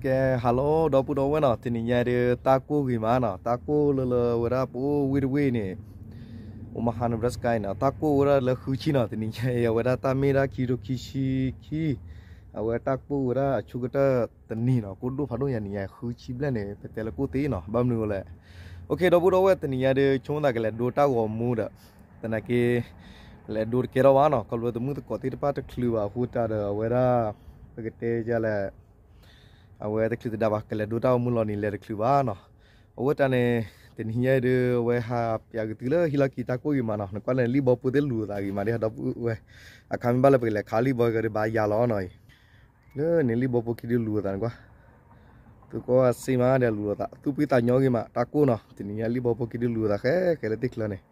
ကဲ hello ဒီပုၢ်ဒီဝဲၢ်နီၤ, တနံၤညါဒုး တၢ်ကိၢ်ဂ့ၤမးနီၤ, တၢ်ကိၢ်လၢလၢဝဲဒၣ်ပအိၣ်ဝ့ၢ်တဝ့ၢ်န့ၣ်, Omaha Nebraska နီၤ, တၢ်ကိၢ်ဝဲဒၣ်လၢဃုဆံနီၤ, တနံၤညါအံၤ အဝဲဒၣ်တၢ်မ့ၢ်ဒၣ်ခံထိခံဆံခံ, အဝဲတၢ်ကိၢ်ဝဲဒၣ်အဆိကတၢၢ်တနံၤနီၤ, ကိၢ်ဒိၣ်ဖးဒိၣ်ညါနံၤညါ ဃုဆံဘျဲၣ်န့ၣ် ပတဲလၢကိၢ်သ့နီၤ, ဘၣ်မနုၤလဲၣ်. အိၣ်ခ့ဒီပုၢ်ဒီဝဲၢ် တနံၤညါဒုး ဆိကမိၣ်သးကလဲၤဒိတၢ်ဂီၤမူဒီး, သနာ်က့ လဲၤဒိတကဲထီၣ်ဘၣ်နီၤ, ခီဖျိသမုၣ်သကိးသ့ၣ်တဖၣ်တချုးဘၣ်အဃိတၢ်ဒီးအဝဲဒၣ်, ပကတဲယလဲၣ် အဝဲတချုးသဒါဘၣ်, ကလဲၤဒိတၢ်ဂီၤမူလီၤနံၤလဲၤတချုးဘၣ်နီၤ. အဝဲတၢ်န့ၣ် တနံၤညါအံၤဒုး အဝဲဟးပၠးက့ၤသုလၢဟံၣ်လီၢ်ခံ တၢ်ကိၢ်ဂ့ၤမးနီၤ, နကွၢ်န့ၣ် လံၣ်ဘီဖိသ့ၣ်လူၤအသးဂ့ၤမးဒ် ဒီပုၢ်ဝဲၢ်, အခါမ့ၢ်ဘၣ်လၢပကလဲၤခးလံၣ်ဘီကဒီးဘၣ်ယၤလီၤနီၤအံၤ, လၢန့ၣ်လံၣ်ဘီဖိခံဒုးလူၤအသးနကွၢ်, သုကွၢ်စ့မးဒီးလူၤအသး သူၣ်ဖှံသးညီဂ့ၤမး တၢ်ကိၢ်နီၤ, တနံၤညါလံၣ်ဘီဖိခံဒုးလူၤအသးဃဲဃဲလၢသ့ၣ်ချၢန့ၣ်,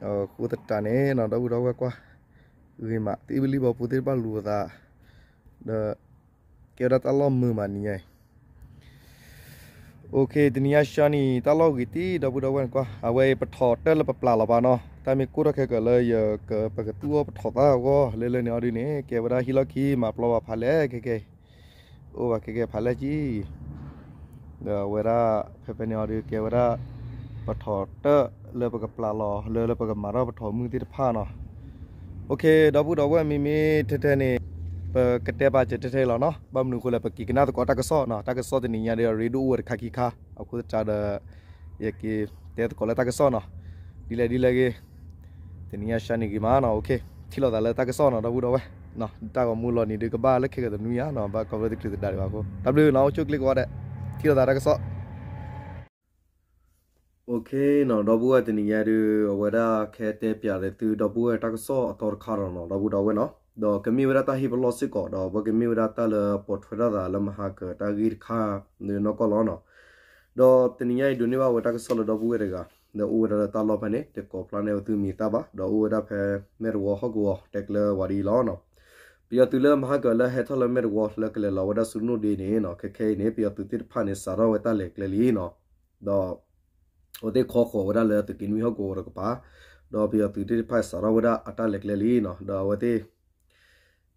အဃိသတးန့ၣ်နီၤ ဒီပုၢ်ဒီဝဲၢ်ကွၢ် ဂ့ၤမး သ့ၣ်လံၣ်ဘီဖိသ့ၣ်တဖၣ်လူၤအသး, ဒီး ကဲဝဲဒၣ်တၢ်လီၢ်မုာ်မးနံၤညါအံၤ အိၣ်ခ့ တနံၤညါဆှါနံၤ တၢ်လီၢ်ဂ့ၤတံၢ် ဒီပုၢ်ဒီဝဲၢ်နကွၢ် အဝဲအံၤပထီၣ်တၢၢ်လၢပပျၢ်လီၤဘၣ်နီၤ, တၢ်မ့ၢ်ကိၢ်ထီၣ်ခဲကၢးလၢယက ပကသူၣ်အီၣ်ပထီၣ်သၣ်အဂီၢ် လၢလၢန့ၣ်အီၤဒုးန့ၣ် ကဲဝဲဒၣ်ဟံၣ်လီၢ်ခံ မၤပျီဘၣ်ဖးလဲၢ်ခဲကဲအံၤ, အိၣ်ဘၣ်ခဲကဲဖးလဲၢ်ကံ ဒီးအဝဲဒၣ် ဖဲဖဲန့ၣ်အီၤဒုး ကဲဝဲဒၣ် ပထီၣ်တၢၢ်လၢပကပျၢ်လီၤ လၢလၢပကမၤထီၣ်ပထီၣ်မုၢ်သ့ၣ်တဖၣ်နီၤ. အိၣ်ခ့ ဒီပုၢ်ဒီဝဲၢ် မ့မ့ၢ်ထဲထဲန့ၣ် ပကတဲပာ်စၢၤထဲထဲလီၤနီၤ, ဘၣ်မနုၤအဃိလဲၣ် ပက့ၤကနၣ်သကိးတၢ်ကစီၣ်နီၤ, တၢ်ကစီၣ်တနံၤညါဒီး အရ့ဒိၣ်အိၣ်ဝဲတခါခံခါ အဃိသတးဒီး ယက့ၤတဲသကိးလၢတၢ်ကစီၣ်နီၤ, ဒ်လဲၣ်ဒ်လဲၣ်ဂ့ၤ တနံၤညါဆှါနံၤဂ့ၤမးနီၤ, အိၣ်ခ့ ထံၣ်လိာ်သးလၢတၢ်ကစီၣ်နီၤ ဒီပုၢ်ဒီဝဲၢ်, တၢ်ဂီၤမူလီၤနံၤဒုးကဘၣ်လၢခဲကတနွံဧါနီၤ, ဘၣ်ကီဘၣ်တချုးသဒါဒံးဘၣ်အဃိ တၢ်ဘျုးနီၤ, အိၣ်ဆူၣ်အိၣ်ချ့ကိးဂၤဒဲး, ထံၣ်လိာ်သးတၢ်ကစီၣ် အိၣ်ခ့နီၤ ဒီပုၢ်ဝဲၢ် တနံၤညါဒုး အဝဲဒၣ်ခဲတဲပၠးဒီးသု ဒီပုၢ်ဝဲၢ်တၢ်ကစီၣ်အသီတခါဒီးနီၤ ဒီပုၢ်ဒီဝဲၢ်နီၤ, ဒီးကမ့ၢ်ဝဲဒၣ်တၢ်ဟ့ၣ်ပလီၢ်စ့ၢ်ကီး ဒီးအဝဲကမ့ၢ်ဝဲဒၣ်တၢ်လၢပိာ်ထွဲထီၣ်သးလၢမဟါကၢၤတၢ်ဂ့ၢ်တခါ နီၢ်ကီၢ်လီၤနီၤ. ဒီးတနံၤညါအံၤဒိးန့ၢ်ဘၣ်ဝဲတၢ်ကစီၣ်လၢဒီပုၢ်ဝဲၢ်တဂၤ ဒီးအိၣ်ဝဲဒၣ်လၢတၢ်လီၢ်ဖဲန့ၣ် တကိးဖျါန့ၢ်ဝဲသုမံၤသၣ်ဘၣ် ဒီးအိၣ်ဝဲဒၣ်ဖဲ မဲၢ်တဝီဟီၣ်ကဝီၤ တဲကျၢၤဝဲဒၣ်အံၤလီၤနီၤ. ပယီၤသုးလၢမဟါကၢၤလၢဟဲထီၣ်လၢမဲၢ်တဝီလၢကလဲၤလီၤဝဲဒၣ်ဆူနိၣ်ဒ့န့ၣ်နီၤ ခဲခဲအံၤန့ၣ် ပယီၤသုးသ့ၣ်တဖၣ်န့ၣ် စးထီၣ်ဝဲတၢ်လဲၤကျဲလံနီၤ, ဒီး အဝဲသ့ၣ်ခီဃီၤဝဲဒၣ်လၢသုးက့နွံဟီၣ်ကဝီၤတကပၤ, ဒီးပယီၤသုးသ့ၣ်တဖၣ်စးထီၣ်ဝဲဒၣ်အတၢ်လဲၤကျဲလံနီၤ, ဒီးအဝဲသ့ၣ်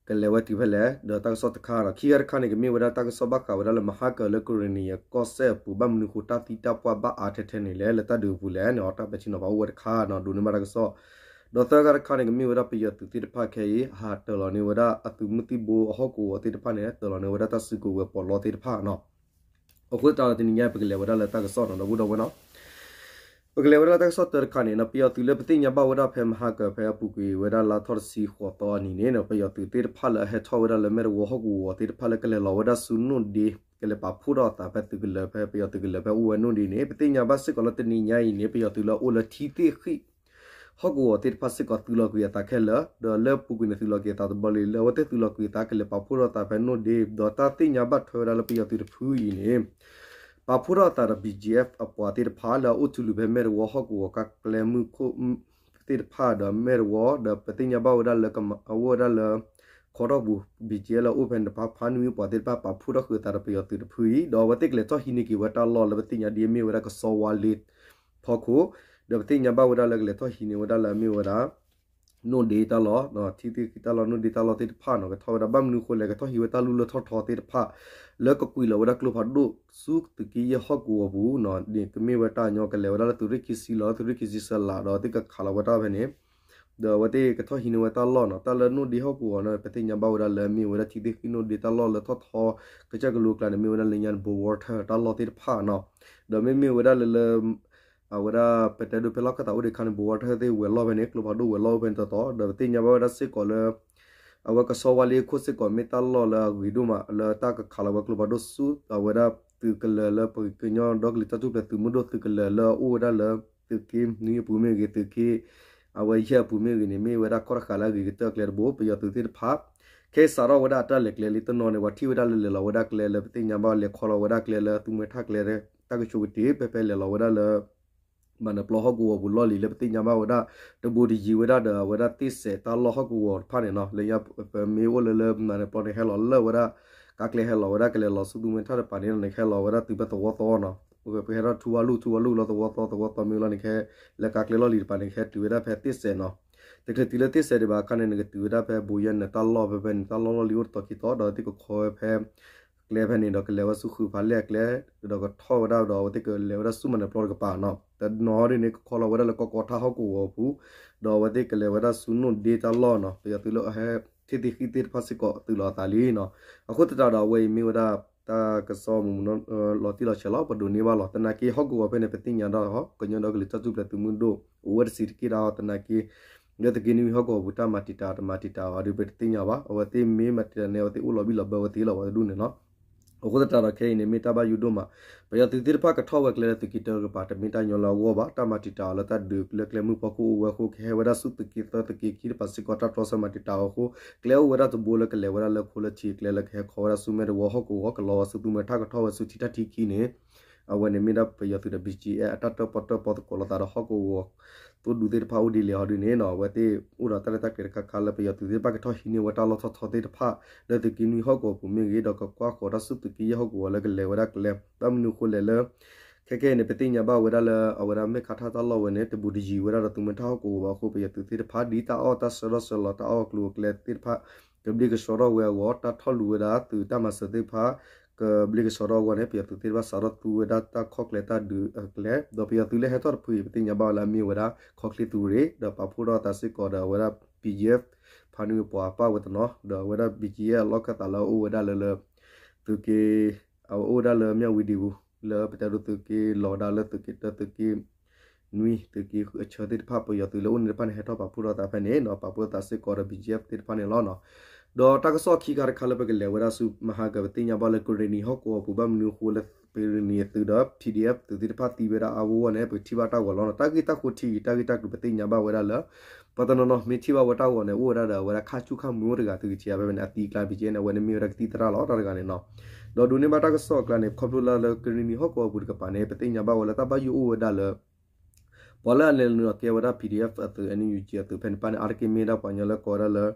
ကလဲၤဝဲတုၤဖဲလဲၣ် ဒီးတၢ်ကစီၣ်တခါနီၤ, ခံဂၤတခါန့ၣ် ကမ့ၢ်ဝဲဒၣ်တၢ်ကစီၣ်ဘၣ်ဃးဝဲဒၣ်လၢမဟါကၢၤလၢကရ့ၣ်နံၤအကီၢ်စဲၣ်အပူၤ ဘၣ်မနုၤဃိတၢ်သံတၢ်ပှၢ်ဘၣ်အါထဲထဲန့ၣ်လဲၣ် လၢတၢ်ဒုးအပူၤလဲၣ်န့ၣ် အတၢ်ပဲာ်ထံနီၤဖးအိၣ်ဝဲတခါနီၤ ဒိးန့ၢ်ဘၣ်တၢ်ကစီၣ်, ဒီးသၢဂၤတခါန့ၣ် ကမ့ၢ်ဝဲဒၣ်ပယီၤသုးသ့ၣ်တဖၣ်ခဲအံၤ ဟးတၢၤလီၤန့ၢ်ဝဲဒၣ်အသုးမုၢ်သံၣ်ဘိအဟီၣ်ကဝီၤသ့ၣ်တဖၣ်န့ၣ် တၢၤလီၤန့ၢ်ဝဲဒၣ်တၢ်စုကဝဲၤပီးလီသ့ၣ်တဖၣ်နီၤ. အဃိသတးဒီးတနံၤညါပကလဲၤဝဲဒၣ်လၢတၢ်ကစီၣ်နီၤ ဒီပုၢ်ဒီဝဲၢ်နီၤ, ပကလဲၤဝဲဒၣ်လၢတၢ်ကစီၣ်တၢတခါန့ၣ်နီၤ, ပယီၤသုးလၢပသ့ၣ်ညါဘၣ်ဝဲဒၣ်ဖဲမဟါကၢၤဖဲအပူၤကွံာ်ဝဲဒၣ်လါထီၣ်တဆံဃိးသီအနံၤန့ၣ်နီၤ ပယီၤသုးသ့ၣ်တဖၣ်လၢအဟဲထီၣ်ဝဲဒၣ်လၢမဲၢ်တဝီဟီၣ်ကဝီၤသ့ၣ်တဖၣ်လၢကလဲၤလီၤဝဲဒၣ်ဆူနိၣ်ဒ့ ကလဲၤပာ်ဖှိၣ်ထီၣ်အသးဖဲသုးကလၢၤဖဲပယီၤသုးကလၢၤဖဲအိၣ်ဝဲနိၣ်ဒ့န့ၣ် ပသ့ၣ်ညါဘၣ်စ့ၢ်ကီးလၢတနံၤညါအံၤန့ၣ် ပယီၤသုးလၢအအိၣ်လၢထံသ့ၣ်ဃံၣ် ဟီၣ်ကဝီၤသ့ၣ်တဖၣ်စ့ၢ်ကီးသုးလီၤကွံာ်အသးခဲလၢာ်, ဒီးလၢအပူၤကွံာ်န့ၣ်သုးလီၤကွံာ်အသးတဘျီလံ, လၢအဝဲသ့ၣ်သုးလီၤကွံာ်အသးကလဲၤပာ်ဖှိၣ်ထီၣ်အသးဖဲနိၣ်ဒ့ ဒီးတၢ်သ့ၣ်ညါဘၣ်ထွဲဝဲဒၣ်လၢပယီၤသုးတဖုအံၤန့ၣ် ပာ်ဖှိၣ်ထီၣ်အသးဒီး ဘီၣ်ကၠံၣ်အဲၣ်ဖ် အပှၤသ့ၣ်တဖၣ်လၢအအိၣ်ထူလူၤဖဲမဲၢ်တဝီဟီၣ်ကဝီၤကါကျဲမုၢ်ခိၣ်သ့ၣ်တဖၣ်ဒီးမဲၢ်တဝီ ဒီးပသ့ၣ်ညါဘၣ်ဝဲဒၣ်လၢ အဝဲဒၣ်လၢ ခီထီၣ်ပူၤ ဘီၣ်ကၠံၣ်အဲၣ်ဖ် လၢအအိၣ်ဖဲန့ၣ်တဖၣ် ပာ်ဖှိၣ်ထီၣ်ဃုာ်အသးဒီးပယီၤသုးတဖုအံၤ ဒီးအဝဲသ့ၣ်ကလဲၤထီၣ်ဟံးန့ၢ်က့ၤဝဲတၢ်လီၢ်လၢပသ့ၣ်ညါဒ်အမ့ၢ်ဝဲဒၣ်ကဆီဝါလ့ဖီခိၣ်, ဒီးပသ့ၣ်ညါဘၣ်ဝဲဒၣ်လၢကလဲၤထီၣ်ဟံးန့ၢ်ဝဲဒၣ်လၢအမ့ၢ်ဝဲဒၣ် နိၣ်ဒ့တၢ်လီၢ်, ထံသ့ၣ်ဃံၣ်တၢ်လီၢ် နိၣ်ဒ့တၢ်လီၢ်သ့ၣ်တဖၣ်နီၤ ကထီၣ်ဝဲဒၣ် ဘၣ်မနုၤအဃိလဲၣ် ကထီၣ်ဟံးဝဲတၢ်လူၢ်လၢထီၣ်ထီသ့ၣ်တဖၣ် လၢကကွံာ်လီၤဝဲဒၣ်ကျိဖးဒိၣ်ဆူသုးက့ယဲၢ်ဟီၣ်ကဝီၤပူၤနီၤ ကမ့ၢ်ဝဲတၢ်ညီကလဲၤဝဲဒၣ်လၢသုးရ့ၣ်ခံဆံလီၤ သုးရ့ၣ်ခံဆံစလးဒီးသ့ၣ်ကခးလီၤဝဲတၢ်ဖဲန့ၣ် ဒီးအဝဲသ့ၣ်ကထီၣ်ဟံးန့ၢ်ဝဲတၢ်လီၢ်နီၤ တၢ်လၢနိၣ်ဒ့ဟီၣ်ကဝီၤန့ၣ် ပသ့ၣ်ညါဘၣ်ဝဲဒၣ်လၢအမ့ၢ်ဝဲဒၣ်ထံသ့ၣ်ဃံၣ်နိၣ်ဒ့တၢ်လီၢ်လၢထီၣ်ထီ ကစၢၢ်ကလိကျါန့ၣ် မ့ၢ်ဝဲဒၣ်လၢညါန့ၣ် ဘိဝီထၢၣ်တၢ်လီၢ်သ့ၣ်တဖၣ်နီၤ ဒီးမ့မ့ၢ်ဝဲဒၣ်လၢလၢ အဝဲဒၣ်ပတဲဒိဖဲလီၢ်ခၢၣ်သးအိၣ်ဒံးအခါန့ၣ် ဘိဝီထၢၣ်သ့ၣ်ဝဲၤလီၢ်ဖဲန့ၣ် ကျိဖးဒိၣ်ဝဲၤလီၢ်အိၣ်ဖဲန့ၣ်တတီၤ ဒီးပသ့ၣ်ညါဘၣ်ဝဲဒၣ်စ့ၢ်ကီးလၢ အဝဲကဆီဝါလ့အခိၣ်စ့ၢ်ကီးမ့ၢ်တၢ်လီၢ်လၢအဂ့ၤဒိၣ်မး လၢတၢ်ကခးလီၤဝဲကျိဖးဒိၣ်ဆူ အဝဲဒၣ်သုးကလၢၤလၢပကညီဒီကလုာ်တၢ်ထူၣ်ဖျဲးသုးမုၢ်ဒိၣ်သုးကလၢၤလၢအအိၣ်ဝဲဒၣ်လၢ သုးက့နွံအပူၤမ့ၢ်ဂ့ၤ သုးက့ အဝဲယဲၢ်အပူၤမ့ၢ်ဂ့ၤန့ၣ် မ့ၢ်ဝဲဒၣ်ကီၢ်တဃာ်လၢအဂ့ၤကတၢၢ်ကျဲတဘိ ပယီၤသုးသ့ၣ်တဖၣ် ခဲစးထီၣ်ဝဲဒၣ်အတၢ်လဲၤကျဲလံတနီၤန့ၣ် ပှၤထံၣ်ဝဲဒၣ်လၢလဲၤလီၤဝဲဒၣ်ကျဲလၢပသ့ၣ်ညါဘၣ်လဲၤခီလီၤဝဲဒၣ်ကျဲလၢသူမှဲထၣ်ကျဲ တၢ်ကဆိကတ့ၢ် ဖဲဖဲလဲၤလီၤဝဲဒၣ်လၢ မၤနၢၤပျီဟီၣ်ကဝီၤပူၤလီၢ်လံၤလၢပသ့ၣ်ညါဘၣ်ဝဲဒၣ် တဘိတယံၤဝဲဒၣ်ဒီး အဝဲဒၣ်သ့ၣ်စဲးတၢ်လီၢ်ဟီၣ်ကဝီၤတဖၣ်န့ၣ်နီၤ လၢညါပမ့ၢ်အိၣ်လၢလၢမၤနၢၤပျီန့ၣ် ဟဲလီၤလၢဝဲဒၣ် ကါကျဲဟဲလီၤဝဲဒၣ်ကလဲၤလီၤဆူသူမှဲထၣ်တပၤန့ၣ်နီၤ နကဟဲလီၤဝဲဒၣ်တုၤဖဲသဝီသီနီၤ ပကဟဲထီၣ်ထူဝါလူၢ် ထူဝါလူၢ်လီၤသဝီသီ သဝီသီမ့ၢ်လီၤန့ၣ်ကဟဲ လၢကါကျဲလီၢ်လံၤတပၤန့ၣ် ကဟဲတုၤဝဲဒၣ်ဖဲသ့ၣ်စဲးနီၤ တချုးတုၤလၢသ့ၣ်စဲးဒံးဘၣ်အခါန့ၣ် နကတုၤဝဲဒၣ်ဖဲဘိယဲၢ်နၢၤတၢ်လီၢ်ဖဲဖဲန့ၣ် တၢ်လီၢ်လီၢ်လံၤအိၣ်တတီၤခံတီၤ ဒီးသ့ၣ်ကခီဝဲဖဲ ကျဲဖဲန့ၣ်ဒီး ကလဲၤဝဲဆူဃုာ်ဖးလဲၢ်အကျဲ ဒီးကထီၣ်ဝဲဒၣ်ဒီး အဝဲသ့ၣ်ကလဲၤဝဲဒၣ်ဆူမၤနၢၤပျီတကပၤနီၤ. တနီၤဒ်န့ၣ် ကခီလီၤဝဲဒၣ်လၢကီကီထါဟီၣ်ကဝီၤအပူၤ, ဒီးအဝဲသ့ၣ်ကလဲၤဝဲဒၣ်ဆူနိၣ်ဒ့တၢ်လီၢ်နီၤ. ပယီၤသုးလၢအဟဲထံၣ်သ့ၣ်ဃံသ့ၣ်တဖၣ်စ့ၢ်ကီး သုးလီၤအသးလံနီၤ. အဃိသတးဒီး အဝဲအံၤမ့ၢ်ဝဲဒၣ် တၢ်ကစီၣ်မုၢ်မုၢ်နီၤ လီၤတံၢ်လီၤဆဲးလီၤ ပဒိးန့ၢ်ဘၣ်လီၤ. သနာ်က့ဟီၣ်ကဝီၤဖဲန့ၣ် ပသ့ၣ်ညါဒၣ်ဟီ ကညီဒီကလုာ်တၢ်ထူၣ်ဖျဲးသုးမုၢ်ဒိၣ် အိၣ်ဝဲတဆံးတက့ၢ်ဒၣ်ဟီ သနာ်က့ လၢသုးက့နွံဟီၣ်ကဝီၤပူၤ တၢ်မၤတံာ်တာ်တမၤတံာ်တာ်အီၤဒုး ပတသ့ၣ်ညါဘၣ်. အဝဲသ့ၣ်မ့ၢ်မၤတံာ်တာ်န့ၣ် အဝဲသ့ၣ်အိၣ်လီၤဘံၣ်လီၤဘၢဝဲသ့လီၤဝဲတဒူၣ်န့ၣ်လီၤ. အဃိသတးဒီးခဲအံၤန့ၣ် မ့ၢ်တၢ်ဘၣ်ယိၣ်ဒိၣ်မး, ပယီၤသုးသ့ၣ်တဖၣ်ကထီၣ်ဝဲကျဲလၢသုးက့တၢတကပၤ တမ့ၢ်တၢ်ညီလၢအဂီၢ်ဘၣ်. တၢ်မၤတံာ်တာ်အီၤလၢတၢ်ဒုးလၢကျဲမုၢ်ဖီခိၣ်အိၣ်ဝဲအဃိ ကဟဲဝဲဒၣ်ဆူသုးက့သၢ သုးက့ခံတကပၤစ့ၢ်ကီး တၢ်တြီဆၢမၤတံာ်တာ်အီၤအဃိ ကျဲအိၣ်ဝဲဒၣ်တဘိလၢကလဲၤဝဲဒၣ်လၢခိလၢထံးကျဲလၢကဟဲခီဝဲဒၣ်ဆူမဲာ်တဝီဟီၣ်ကဝီၤ ကလီၤဝဲဆူသူမွဲ တၢ်ကထီၣ်ဝဲဆူထံတၢ်ထံခံန့ၣ် အဝဲန့ၣ်မ့ၢ်ဒၣ်ပယီၤသုးဒီး ဘံၣ်ကၠံၣ်အဲၣ် အတၢ်တၢၣ်ပီၣ်တၢၣ်ပီသကိးလိာ်သးဒီးဟီၣ်ကဝီၤ သိၣ်ဒူသ့ၣ်တဖၣ်အိၣ်ဒ်လဲၣ်အီၤဒ်န့ၣ်နီၤ. အဝဲသ့ၣ်အိၣ်ဒီးတၢ်ရဲၣ်တၢ်ကျဲၤတခါခါလၢပယီၤသုးသ့ၣ်တဖၣ်ကထီၣ်ဟံးန့ၢ်ဝဲတၢ်လီၢ်ထီၣ်ထီသ့ၣ်တဖၣ် လၢသုးက့နွံဟီၣ်ကဝီၤပူၤမ့ၢ်ဂ့ၤ ဒီးကကွၢ်ဃီၤတၢ်ဆူသုးက့ယဲၢ်ဟီၣ်ကဝီၤလၢကလဲၤဝဲဒၣ်ကျဲ ဘၣ်မနုၤအဃိလဲၣ်လၢ ခဲကဲအံၤန့ၣ် ပသ့ၣ်ညါဘၣ်ဝဲဒၣ်လၢ အဝဲဒၣ်မဲၢ်ခါထၣ်တၢ်လီၢ်ဝဲန့ၣ် တဘူးတယံၤဝဲဒၣ်ဒီးသူမွဲထၣ်ဟီၣ်ကဝီၤဘၣ်အဃိ ပယီၤသုးသ့ၣ်တဖၣ် ဒ်တၢ်အီၣ်တၢ်ဆၢထီၣ်ဆၢလီၤ တၢ်အီၣ်အကျိၤအကျဲသ့ၣ်တဖၣ် ကဘျ့ကဆှီထီၣ်ဝဲအဂီၢ် တၢ်ထီၣ်လူၤဝဲဒၣ်သုးတၢ်မၤစၢၤသ့ၣ်တဖၣ် ကဘျ့ကဆှီထီၣ်အဂီၢ်န့ၣ် ပယီၤသုးသ့ၣ်တဖၣ်စးထီၣ်သူဝဲဒၣ်တၢ်ခီၣ်ကျဲတၢ်ဒုးအကျဲ ဒီးပယီၤသုးလၢဟဲထီၣ်တဖုအံၤ ပသ့ၣ်ညါဘၣ်ဝဲလၢအမ့ၢ်ဝဲဒၣ် ခီချ့သုးရ့ၣ် ဒီးပာ်ဖှိၣ်ထီၣ်အသးစ့ၢ်ကီးဒီးအဝဲဒၣ် ဘံၣ်ကၠံၣ်အဲၣ် ဖးနွံပှၤပၣ်ဝဲတနီၤ ဒီးအဝဲဒၣ် ဘံၣ်ကၠံၣ်အဲၣ် အလီၢ်ခၢၣ်သးလၢအအိၣ်ဝဲဒၣ်လၢလၢ သုးက့ အဝဲအိၣ်ဝဲဒၣ်လၢမၠၣ်ဝတံၤပူၤ လၢပတဲဒိးသုးက့လီၤဝဲဒၣ်လၢသုးက့တၢ သုးက့နွံ သုးက့ဃုအဆၢသ့ၣ်တဖၣ် ပယီၤသုးလၢအိၣ်န့ၣ်တဖၣ်န့ၣ် ဟဲထီၣ်ပာ်ဖှိၣ်ထီၣ်သးဖဲန့ၣ်နီၤ ပာ်ဖှိၣ်ထီၣ်သးစ့ၢ်ကီးဒီး ဘံၣ်ကၠံၣ်အဲၣ် သ့ၣ်တဖၣ်န့ၣ်လီၤနီၤ. ဒီးတၢ်ကစီၣ်ခံခါတခါလၢပကလဲၤဝဲဒၣ်ဆူမဟါကၢ ပသ့ၣ်ညါဘၣ်လၢကရ့ၣ်နံၤဟီၣ်ကဝီၤပူၤ ဘၣ်မနုၤအဃိလၢ ကရ့ၣ်နံၤအသုးဒီး PDF သုးသ့ၣ်တဖၣ်သံဝဲဒၣ်အါအါဂီၢ်ဂီၢ်န့ၣ် ပထံၣ်ဘၣ်တၢ်ဂီၤလီၤနီၤ. တၢ်ဂ့ၢ်တၢ်ကျိၤထံဂ့ၤ တၢ်ဂ့ၢ်တၢ်ကျိၤပသ့ၣ်ညါဘၣ်ဝဲဒၣ်လၢ ပှၤတနီၤနီၤမ့ၢ်ထံၣ်ဘၣ်ဝဲတၢ်ဂီၤန့ၣ် အိၣ်ဝဲဒၣ်ဒီးအဝဲဒၣ်ခါဆူၣ်ခါမုၢ်အိၣ်တဂၤသုကထံၣ်ဧါ ဖဲဖဲန့ၣ် အသံအကျါ ဘံၣ်ကၠံၣ်အဲၣ်န့ၣ် အဝဲန့ၣ်မ့ၢ်ဝဲဒၣ်ကသံၣ်သရၣ်လီၤ တၢ်တဂၤန့ၣ်နီၤ. ဒီးဒိးန့ၢ်ဘၣ်တၢ်ကစီၣ်အကျါန့ၣ် ခီဖျိလၢလၢကရ့ၣ်နံၤဟီၣ်ကဝီၤပူၤတကပၤန့ၣ် ပသ့ၣ်ညါဘၣ်ဝဲလၢတၢ်ဘၣ်ယိၣ်အိၣ်ဝဲဒၣ်လၢ ပှၤလၢအလဲၤနုာ်လီၤကဲဝဲဒၣ် PDF အသုး NUG အသုးဖဲန့ၣ်တဖၣ်န့ၣ် အါတက့ၢ်မ့ၢ်ဒၣ်ပှၤကညီလၢကိးဝဲဒၣ်လၢ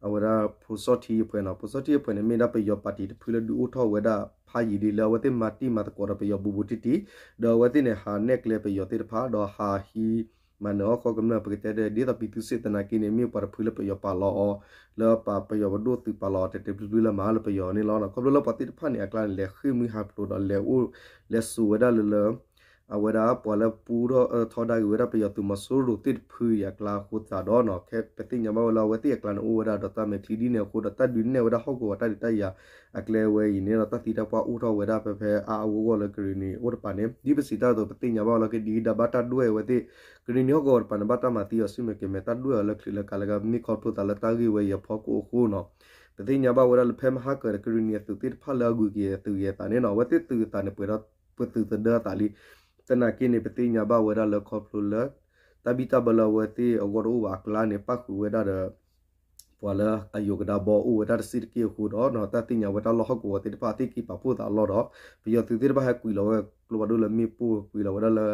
အဝဲဒၣ်ဖိစီၣ်ထံအဖှဲးနီၤ. ဖိစီၣ်ထံအဖှဲးန့ၣ် မ့ၢ်ဒၣ်ပယီၤပၣ်တံၣ်တဖုလၢဒုးအိၣ်ထီၣ်ဝဲဒၣ်ဖးယံာ်လံလၢအဝဲသ့ၣ်မၤတံၢ်မၤသကိးဒီးပယီၤဘူးဘူးတံၢ်တံၢ်, ဒီးအဝဲသ့ၣ်န့ၣ်ဟးနဲၣ်ကျဲပယီၤသ့ၣ်တဖၣ် ဒီးဟးဟံး မၤနၢၤအီၣ်ဃီကမျၢၢ် ပကတဲဒ်သိးပံၤသူစ့ၣ်သနာ်က့န့ၣ် မ့ၢ်ပှၤတဖုလၢပယီၤပာ်လီၤအီၤ လၢပယီၤပဒိၣ်သုးပာ်လီၤအီၤတဲာ်တဲာ်ဖျုးဖျုးလၢမၤလၢပယီၤန့ၣ်လီၤ. ခီဖျိလၢပှၤသ့ၣ်တဖၣ်န့ၣ် အကျါန့ၣ် လဲၤဃ့ၢ်မှံဟးဖျိးဒီးလဲၤအိၣ် လဲၤစိာ်ဝဲဒၣ်လၢလၢ အဝဲဒၣ်ပှၤလၢပူထီၣ်ထီဒါက့ၤဝဲဒၣ်ပယီၤသုးမီၤစိရိၤသ့ၣ်တဖုအံၤအကျါအဃိသတးဒီးနီၤ ပသ့ၣ်ညါဘၣ်ဝဲလၢအဝဲသ့ၣ်အကျါန့ၣ် အိၣ်ဝဲဒၣ်ဒီးတၢ်မဲာ်ချံဒ်န့ၣ်အဃိဒီး တၢ်ဒုးနဲၣ်ဝဲဒၣ်ဟီၣ်ကဝီၤတၢ်ဒုးတၢ်ယၤအကျဲဝဲအံၤန့ၣ်ဒီး တၢ်သံတၢ်ပှၢ်အိၣ်ထီၣ်ဝဲဒၣ်ဖဲဖဲအါအါဂီၢ်ဂီၢ်လၢကရ့ၣ်နံၤအိၣ်တပၤန့ၣ် ဒ်ပစံးတၢ်အသိး ပသ့ၣ်ညါဘၣ်ဝဲလၢကဒံကဒါဘၣ်တၢ်ဒွဲၣ်အဝဲသ့ၣ် ကရ့ၣ်နံၤဟီၣ်ကဝီၤတပၤန့ၣ် ဘၣ်တၢ်မၤသံအီၤဆူၣ်မဲာ်ကဲၤမဲာ် တၢ်ဒွဲၣ်အီၤလၢချံးလၢကါလၢကါ မ့ၢ်ခီဖျိသးလၢတၢ်ဂ့ၢ်ဝဲအံၤအဖီခိၣ်အဃိနီၤ ပသ့ၣ်ညါဘၣ်ဝဲဒၣ်လၢဖဲမဟါကၢၤဒီး ကရ့ၣ်နံၤအသုးသ့ၣ်တဖၣ်လၢအဂုၤက့ၤအသုးဂ့ၤအသးန့ၣ်နီၤ အဝဲသ့ၣ်သုးအသးန့ၣ် ပှဲၤဒီးပသုးသဒၢအသးလံ. သနာ်က့န့ၣ် ပသ့ၣ်ညါဘၣ်ဝဲဒၣ်လၢခီဖျိလၢ တၢ်ဘံၣ်တၢ်ဘၢလၢအဝဲသ့ၣ်အဂီၢ်တအိၣ်ဘၣ်အကျါန့ၣ် ပၣ်ဃုာ်ဝဲဒၣ်ဒီး ပှၤလၢအယိၤကဒါဘီအိၣ်ဝဲဒၣ်တစ့ၢ်တက့ၢ်အဃိဒီး တၢ်သ့ၣ်ညါဝဲတၢ်လီၢ်ဟီၣ်ကဝီၤသ့ၣ်တဖၣ် အသ့ၣ်က့ၤပာ်ဖှိၣ်သးအလီၢ်ဒီး ပယီၤသုးသ့ၣ်တဖၣ်ဟဲကွံာ်လီၤဝဲကျိဖးဒိၣ်လၢမ့ၣ်ပိၢ် ကွံာ်လီၤဝဲဒၣ်လၢ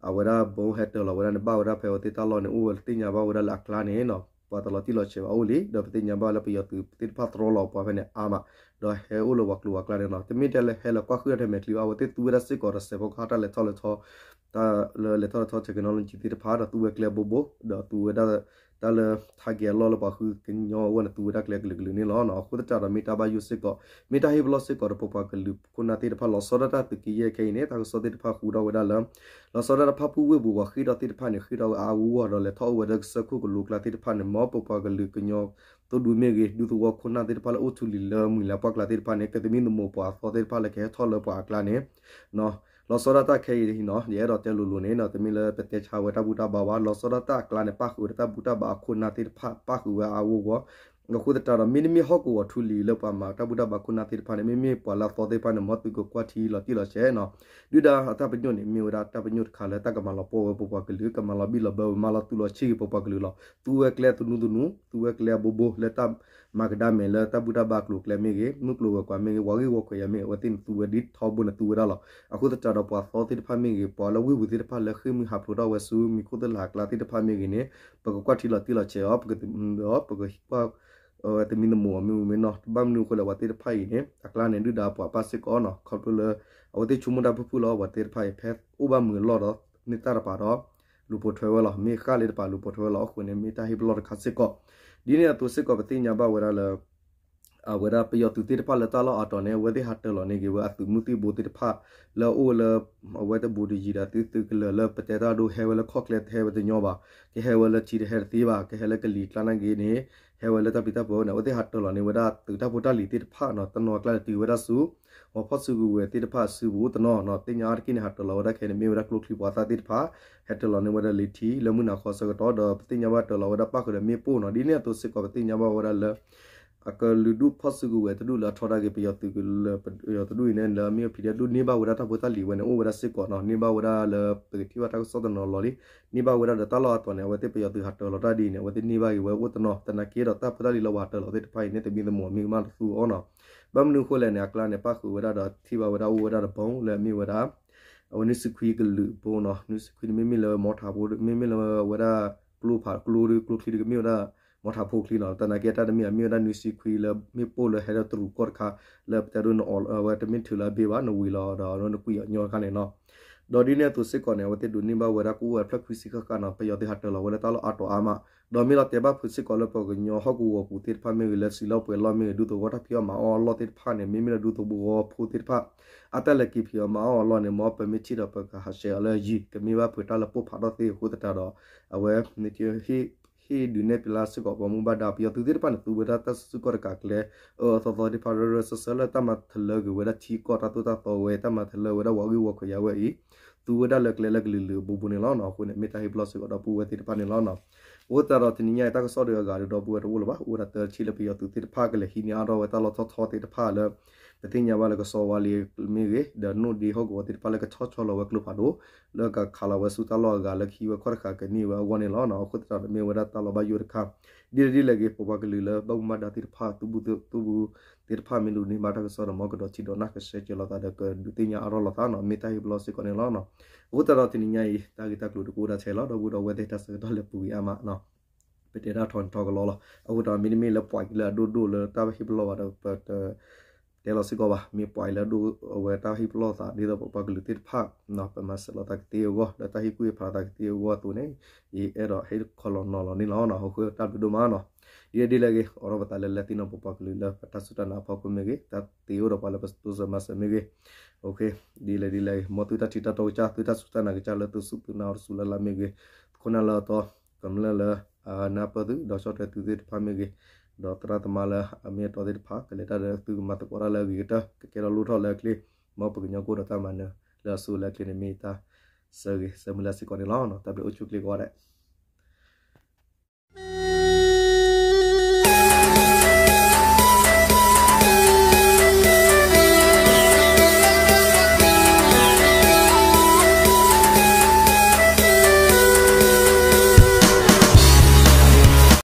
အဝဲဒၣ်ဘီဟဲတၢၤလီၤဝဲဒၣ်န့ၣ် ဘၣ်ဝဲဒၣ်ဖဲအဝဲသ့ၣ်တၢ်လီၢ်န့ၣ် အိၣ်ဝဲသ့ၣ်ညါဘၣ်ဝဲဒၣ်လၢအကျါန့ၣ်နီၤ ပှၤတလီၤတံၢ်လီၤဆဲးဘၣ်အိၣ်လံ ဒီးပသ့ၣ်ညါဘၣ်လၢပယီၤသုးသ့ၣ်တဖၣ်တြီလီၤပှၤဖဲန့ၣ်အါမး ဒီးဟဲအိၣ်လၢပှၤကျိၤပှၤကျါန့ၣ်နီၤ တမ့ၢ်ထဲလၢဟဲလၢကွၢ်ဃုာ်ထဲမဲာ်ချံဘၣ် အဝဲသ့ၣ်သူဝဲဒၣ်စ့ၢ်ကီးဒီးစဲးဖီကဟၣ်တၢ်လဲၤထီၣ်လဲၤထီ တၢ်လၢလဲၤထီၣ်လဲၤထီ technology သ့ၣ်တဖၣ်ဒီးသူဝဲကျဲဘိဘိ ဒီးသူဝဲဒၣ် တၢ်လၢထါက့ၤအလီၢ်လၢပှၤဃုကညီအဂီၢ်န့ၣ် သူဝဲဒၣ်ကျဲကလုာ်ကလုာ်န့ၣ်လီၤ. အဃိသတးဒီးမ့ၢ်တၢ်ဘၣ်ယိၣ်စ့ၢ်ကီး မ့ၢ်တၢ်ဟ့ၣ်ပလီၢ်စ့ၢ်ကီးဒီးပပှၤကလုာ်ခိၣ်နၢ်သ့ၣ်တဖၣ် လီၤဆီဒၣ်တၢ်သုးက့ယဲၢ်ခဲအံၤန့ၣ် တၢ်ကစီၣ်သ့ၣ်တဖၣ်ဃုထီၣ်ဝဲဒၣ်လၢ လီၤဆီဒၣ်တၢ်ဖၣ်ပူၣ်ဝ့ၢ်ပူၤပှၤဃ့ၢ်ထီၣ်သ့ၣ်တဖၣ်န့ၣ် ဃ့ၢ်ထီၣ်ဝဲအါအါဂီၢ်ဂီၢ်ဒီးလဲၤထီၣ်အိၣ်ဝဲဒၣ်ကစၢၢ်ခိၣ်ကလိကျါသ့ၣ်တဖၣ်န့ၣ် မ်ပပှၤကလုာ်ကညီသိၣ်ဒူမ့ၢ်ဂ့ၤ ဒူသဝီခိၣ်နၢ်သ့ၣ်တဖၣ်လၢအိၣ်ထူလံၤလၢမုၢ်လၢ်ပှၢ်ကျါသ့ၣ်တဖၣ်န့ၣ် ကသမံသမိးပှၤအသီသ့ၣ်တဖၣ်လၢကဟဲထီၣ်လၢပှၤအကျါန့ၣ် လီၤဆီဒၣ်တၢ်ခဲအံၤနီၤ ယအဲၣ်ဒိးတဲလိၤလိၤန့ၣ်နီၤ တမ့ၢ်လၢပတဲဆါဝဲတၢ်ဘူၣ်တၢ်ဘါဘၣ် လီၤဆီဒၣ်တၢ်အကျါန့ၣ် ပၣ်ဃုာ်ဝဲဒၣ်တၢ်ဘူၣ်တၢ်ဘါအခိၣ်နၢ်သ့ၣ်တဖၣ် ပၣ်ဃုာ်ဝဲအါအါဂီၢ်ဂီၢ် အဃိသတးဒီး မ့တမ့ၢ်ဟီၣ်ကဝီၤထူလံၤလၢပှၤမၤတၢ်ဘူၣ်တၢ်ဘါခိၣ်နၢ်သ့ၣ်တဖၣ်န့ၣ် မ့မ့ၢ်ပှၤလၢအသီသ့ၣ်တဖၣ်န့ၣ် မ်သုကကွၢ်ထံလီၤတံၢ်လီၤဆဲးနီၤ ဒုၣ်ဒါအတၢ်ပညိၣ်န့ၣ် မ့ၢ်ဝဲဒၣ်တၢ်ပညိၣ်တခါလၢတၢ်ကမၤလီၤပှီၢ်ဝဲပပှၤကလုာ် ကမၤလီၤဘံၣ်လီၤဘၢဝဲ မၤလီၤသူလီၤဆံးက့ၤပပှၤကလုာ်လီၤ. သူဝဲကျဲသနူသနူ သူဝဲကျဲအဘိဘိ လၢတၢ်မၤကဒါမဲာ်လၢတၢ်ဘူၣ်တၢ်ဘါအကျိၤအကျဲမ့ၢ်ဂ့ၤ မုၢ်ကျိၤဝဲၤကွာ်မ့ၢ်ဂ့ၤ ပှၤဂ့ၢ်ဝီခွဲးယာ်မ့ၢ်ဂ့ၤ အဝဲသ့ၣ်န့ၣ်သူဝဲဒ်ထီဘိန့ၣ်သူဝဲဒၣ်လီၤ. အဃိသတးဒီးပှၤသီသ့ၣ်တဖၣ်မ့ၢ်ဂ့ၤ ပှၤလၢဝ့ၢ်ပူၤသ့ၣ်တဖၣ်လၢဃ့ၢ်မှံဟးဖျိးထီၣ်ဝဲဆူမံၤခိၣ်သ့ၣ်လၢ်အကျါသ့ၣ်တဖၣ်မ့ၢ်ဂ့ၤန့ၣ် ပကကွၢ်ထံလီၤတံၢ်လီၤဆဲးအီၤ ဒီးပကကွၢ် သမံသမိးအီၤမ့ၢ်ဝံၤမ့ၢ်နီၤ ဘၣ်မနုၤအဃိလဲၣ် ပှၤသ့ၣ်တဖၣ်အံၤန့ၣ် အကျါန့ၣ် ဒုၣ်ဒါပှၤပၢ်စ့ၢ်ကီးနီၤ ခီဖျိလၢ အဝဲသ့ၣ်ဆိကမိၣ်တၢ်ဖုၣ်ဖုၣ်လီၤ ပှၤသ့ၣ်တဖၣ်အံၤ ဖဲအိၣ်ဘၣ်မုာ်အလီၢ်ဒီး န့ၢ်သၣ်တပၤဒီး လူၤပိာ်ထွဲဝဲလီၤ မ့ၢ်ဃၣ်လၢတပၤလူၤပိာ်ထွဲဝဲလီၤ အဃိန့ၣ် မ့ၢ်တၢ်ဟ့ၣ်ပလီၢ်တခါစ့ၢ်ကီး ဒ်န့ၣ်အသိးစ့ၢ်ကီး ပသ့ၣ်ညါဘၣ်ဝဲဒၣ်လၢ အဝဲဒၣ်ပယီၤသုးသ့ၣ်တဖၣ်လၢတၢ်လီၢ်အါတီၤန့ၣ် အဝဲသ့ၣ်ဟးတၢၤလီၤန့ၢ်က့ၤဝဲအသုးမုၢ်သံၣ်ဘိသ့ၣ်တဖၣ် လၢအအိၣ်လၢ အဝဲတဘူးတယံၤဒီးသုးသုးကလၢၤလၢပတဲတၢ်ဒိဟဲဝဲလၢခီၣ်ကျဲတဟဲဝဲတညီဘၣ်, ကဟဲဝဲလၢထံတဟဲတသ့ဘၣ်, ကဟဲလၢကလံၤကျါနာ်က့န့ၣ် ဟဲဝဲလၢတၢ်ပျံၤတၢ်ဖုးန့ၣ် အဝဲသ့ၣ်ဟးတၢၤလီၤန့ၢ်ဝဲဒၣ်သုးတၢ်ဖိတၢ်လံၤသ့ၣ်တဖၣ်နီၤ, တနီၤအကျါန့ၣ်တုၤဝဲဒၣ်ဆူ ဝီၤဖီၣ်စုကဝဲၤသ့ၣ်တဖၣ်အစုပူၤအိၣ်တနီၤနီၤ, သ့ၣ်ညါအါတက့ၢ်န့ၣ် ဟးတၢၤလီၤဝဲဒၣ်ခဲအံၤန့ၣ် မ့ၢ်ဝဲဒၣ်ကျိချံပှၤသၣ်သ့ၣ်တဖၣ် ဟဲတၢၤလီၤန့ၢ်ဝဲဒၣ်လၢထံလၢမုၢ်နၤခီဆၢကတီၢ် ဒီးပသ့ၣ်ညါဘၣ်တၢၤလီၤဝဲဒၣ်ပၣ်ဃုာ်ဒီးမ့ၣ်ပိၢ်နီၤ, ဒ်န့ၣ်အသိးစ့ၢ်ကီးပသ့ၣ်ညါဘၣ်ဝဲဒၣ်လၢ အကလုာ်ဒူၣ်ဖီၣ်စုကဝဲၤတဒူၣ်လၢအထီဒါက့ၤပယီၤသုးကလၢၤ ပယီၤတဒူၣ်အံၤန့ၣ် လၢအမ့ၢ်အဖံးဒဲးဒိၣ်န့ၢ်ဘၣ်ဝဲဒၣ်တၢ်ဖိတၢ်လံၤဝဲန့ၣ် အိၣ်ဝဲဒၣ်စ့ၢ်ကီးနီၤ, န့ၢ်ဘၣ်ဝဲဒၣ်လၢပကထံၣ်ဘၣ်တၢ်ကစီၣ်တနီၤလီၤလံ, န့ၢ်ဘၣ်ဝဲဒၣ်ဒီးတၢ်လီၢ်အါတီၤန့ၣ် အဝဲသ့ၣ်ပယီၤသုးဟးတၢၤလီၤတၢ်ဒ်အံၤန့ၣ် အဝဲသ့ၣ်န့ၢ်ဘၣ်က့ၤဝဲအိၣ်တနီၤ, သနာ်က့ဒီးတၢ်ဖိတၢ်လံၤလၢပှၤဟးတၢၤလီၤသ့ၣ်တဖၣ်အံၤန့ၣ် တမံၤသမိးမံၤကမၣ်တသူအီၤနီၤ, ဘၣ်မနုၤအဃိလဲၣ်န့ၣ် အကျါန့ၣ် ပၣ်ဃုာ်ဝဲဒၣ်ဒီးထံၣ်ဘၣ်ဝဲဒၣ်အိၣ်ဝဲဒၣ်ဒီး bomb လၢအမ့ၢ်ဝဲဒၣ် အဝဲနွံဆံခွံကလုာ်အဘိနီၤ, နွံဆံခွံန့ၣ်မ့မ့ၢ်လၢမီထးဖိ မ့မ့ၢ်လၢဝဲဒၣ်ကျိဖးကျိဒီး ကျိချံဒီးကမ့ၢ်ဝဲဒၣ် မီထးဖိချံနီၤ, သနာ်က့တၢ်တမ့ၢ်အမ့ၢ်ဝဲဒၣ်နွံဆံခွံလၢမ့ၣ်ပိၢ်လၢဟဲဒီးတရူးကီၢ်တခါ လၢပတဲဒိနအီၤဝဲတမ့ၢ်ထုးလၢအဘ့ၣ်ဘၣ် နဝံၤလီၤဒီးနကွံာ်အီၤညီတခါန့ၣ်နီၤ, ဒီးဒ်န့ၣ်အသိးစ့ၢ်ကီးန့ၣ် အဝဲသ့ၣ်ဒိးန့ၢ်ဘၣ်ဝဲဒၣ်ကအိၣ်ဝဲဖျၢၣ်ခွံဆံဃၣ်ဃၣ်နီၤ, ပယီၤသုးဟးတၢၤလီၤဝဲလၢတၢ်လီၢ်အါတီၤအါမး, ဒီးမ့ၢ်လီၤတဲာ်ဘၣ်ဖုးစ့ၢ်ကီးလၢပှၤကညီဟီၣ်ကဝီၤပူၤသ့ၣ်တဖၣ်မ့ၢ်ဂ့ၤ လၢစံးလီၢ်ပှဲၤလီၢ်မ့ၢ်ဂ့ၤ ဒူသဝီတၢ်ဖံးအီၣ်မၤအီၣ်အလီၢ်သ့ၣ်တဖၣ်န့ၣ် မ့မ့ၢ်လၢဒူသဝီဖိသ့ၣ်တဖၣ် အတၢ်လဲၤက့ၤဖံးအီၣ်မၤအီၣ်အလီၢ်န့ၣ် မ်ပမ့ၢ်ထံၣ်ဒီးပကဟးဆှဲးအီၤလၢယံၤ ကမ့ၢ်ဘၣ်ဖုးတၢ်လၢပိၢ်ဖးထီၣ်သ့အဃိသတးဒီး အဝဲ ဟ့ၣ်ဒုးနဲၣ်ဖျါစ့ၢ်ကီးပှၤမူဘၣ်ဒါ ပယီၤသုးသ့ၣ်တဖၣ်န့ၣ် သူဝဲဒၣ်တၢ်စုကဝဲၤတကးကျဲ အၢအသီသီသ့ၣ်တဖၣ် ရၢရၢစၢစၢလၢတၢ်မၤထလၢက့ၤဝဲဒၣ်ထံကီၢ်တၢ်သိၣ်တၢ်သီဝဲ တၢ်မၤထလၢဝဲဒၣ်ဝီၤဂံၢ်ဝီၤခီယါဝဲအံၤ သူဝဲဒၣ်လၢကျဲလၢကလုာ်လုာ်အဘိဘိန့ၣ်လီၤ. အဃိန့ၣ် မ့ၢ်တၢ်ဟ့ၣ်ပလီၢ်စ့ၢ်ကီးဒီပုၢ်ဝဲၢ်သ့ၣ်တဖၣ်န့ၣ်လီၤ. အဃိသတးဒီးတနံၤညါအံၤ တၢ်ကစီၣ်ဒီးအဂၤဒီးဒီပုၢ်ဝဲၢ်တအိၣ်လၢၤဘၣ်, အိၣ်ဝဲဒၣ်တထံၣ်လၢပယီၤသုးသ့ၣ်တဖၣ်ကလဲၤဟံးန့ၢ်အါထီၣ်ဝဲတၢ်လီၢ်ထီၣ်ထီသ့ၣ်တဖၣ်လၢ ပသ့ၣ်ညါဘၣ်လၢကစီဝါလ့မ့ၢ်ဂ့ၤ ဒီးနိၣ်ဒ့ဟီၣ်ကဝီၤသ့ၣ်တဖၣ်လၢကဆီၣ်ဆီလီၤဝဲကျိဖးဒိၣ် လၢကခးလီၤဝဲဆူတၢ်လီၢ်အဂၤလၢကဟံးဝဲခီၣ်တဃာ်ကန့ၢ်ဝဲအဂီၢ်န့ၣ်လီၤ. အဃိသတးဒီးမ့ၢ်ဝဲဒၣ်တၢ်လီၤဘၣ်ယိၣ်တခါ ဒ်လဲၣ်ဒ်လဲၣ်ဂ့ၤ ပပှၤကလုာ်လၢဘၣ်မူဘၣ်ဒါသ့ၣ်တဖၣ် သူၣ်ဘူးသ့ၣ်တဖၣ်မ့ၢ်ဒိးန့ၢ်ဘၣ်တၢ်ကစီၣ်ဒီး မ်ကဒီးထံၣ်ဒီးနၢ်ကရှဲကၢၤလိာ်သးဒီးကဒုးသ့ၣ်ညါအါထီၣ်လိာ်သးနီၤ မ့ၢ်တၢ်ဟ့ၣ်ပလီၢ်စ့ၢ်ကီးန့ၣ်လီၤ. အဃိသတးဒီးတနံၤညါအံၤ တၢ်ဂ့ၢ်တၢ်ကျိၤတကအိၣ်ဒၣ်ထဲလီၤ ဒီပုၢ်ဒီဝဲၢ်သ့ၣ် တၢ်ဆၢကတီၢ်လဲၤပူၤဂ့ၤအါမးနီၤ ပတဲဒၣ်ထီန့ၣ်ထီကလီလီၤ. အဃိသတးဒီးမ့တမ့ၢ်လၢပှၤကလုာ်လၢအဒိၣ်ဒိၣ်လၢတၢ်ဟ့ၣ်ပလီၢ်ဘၣ်ဒီး ပတတဲလီၤစ့ၢ်ကီးဘၣ်. မ့ၢ်ပှၤလၢအဒိၣ်အဝဲတၢ်ဟ့ၣ်ပလီၢ်သး ဒ်သိးပပှၤကလုာ်သ့ၣ်တဖၣ် ပမၤစၢၤလိာ်သးကသ့အဂီၢ် ဒီးတၢ်ဟ့ၣ်ကူၣ်ဟ့ၣ်ဖးသးကသ့အဂီၢ်အသိးန့ၣ် ယအဲၣ်ဒိးဟ့ၣ်ခီလီၤနီၤလီၤန့ၣ်လီၤ. အဃိတၢ်ဘျုးဒိၣ်မးနီၤ ဒ်လဲၣ်ဒ်လဲၣ်ဂ့ၤ အိးထီၣ်ပသးလၢလဲၤသ့ၣ်နီၣ်ပပှၤကလုာ်လၢပတၢ်စူၢ်တၢ်နာ်အဖီခိၣ်မ့ၢ်ဂ့ၤ တၢ်သ့အိၣ်ဒီးပှၤလၢပတိစၢၤမၤစၢၤမ့ၢ်ဂ့ၤ ဒ်လဲၣ်ဒ်လဲၣ်ဂ့ၤ မ်သုတၢ်ထံၣ်တၢ်တီကစၢ် သုတၢ်စူၢ်တၢ်နာ်ကစၢ်လၢသုစူၢ်သုနာ်အိၣ်တစူၢ်လၢ်လၢ်မ့ၢ်ဂ့ၤ ခိၣ်နၢ်လၢအသီ ကမျၢၢ်လၢ အနၢ်ပၢၢ်သု ဒီးဆီၣ်ထွဲသုသ့ၣ်တဖၣ်မ့ၢ်ဂ့ၤ, ဒီးသရၣ်သမါလၢအမ့ၢ်အတီသ့ၣ်တဖၣ် ကလဲၤတၢ်ဒီးသုကမၤသကိးတၢ်လၢအဂ့ၤကတၢၢ် ကကဲထီၣ်လိၣ်ထီၣ်လၢအချ့, မ်ပကညီကအိၣ်ဒီးတၢ်မၤနၢၤလၢအဆိလၢအချ့န့ၣ် မ့ၢ်တၢ်ဆၢဂ့ၤဆၢမုၢ်လၢ်စ့ၢ်ကီးန့ၣ်လီၤ. တၢ်ဘျုးအိၣ်ဆူၣ်ချ့ကိးဂၤဒဲး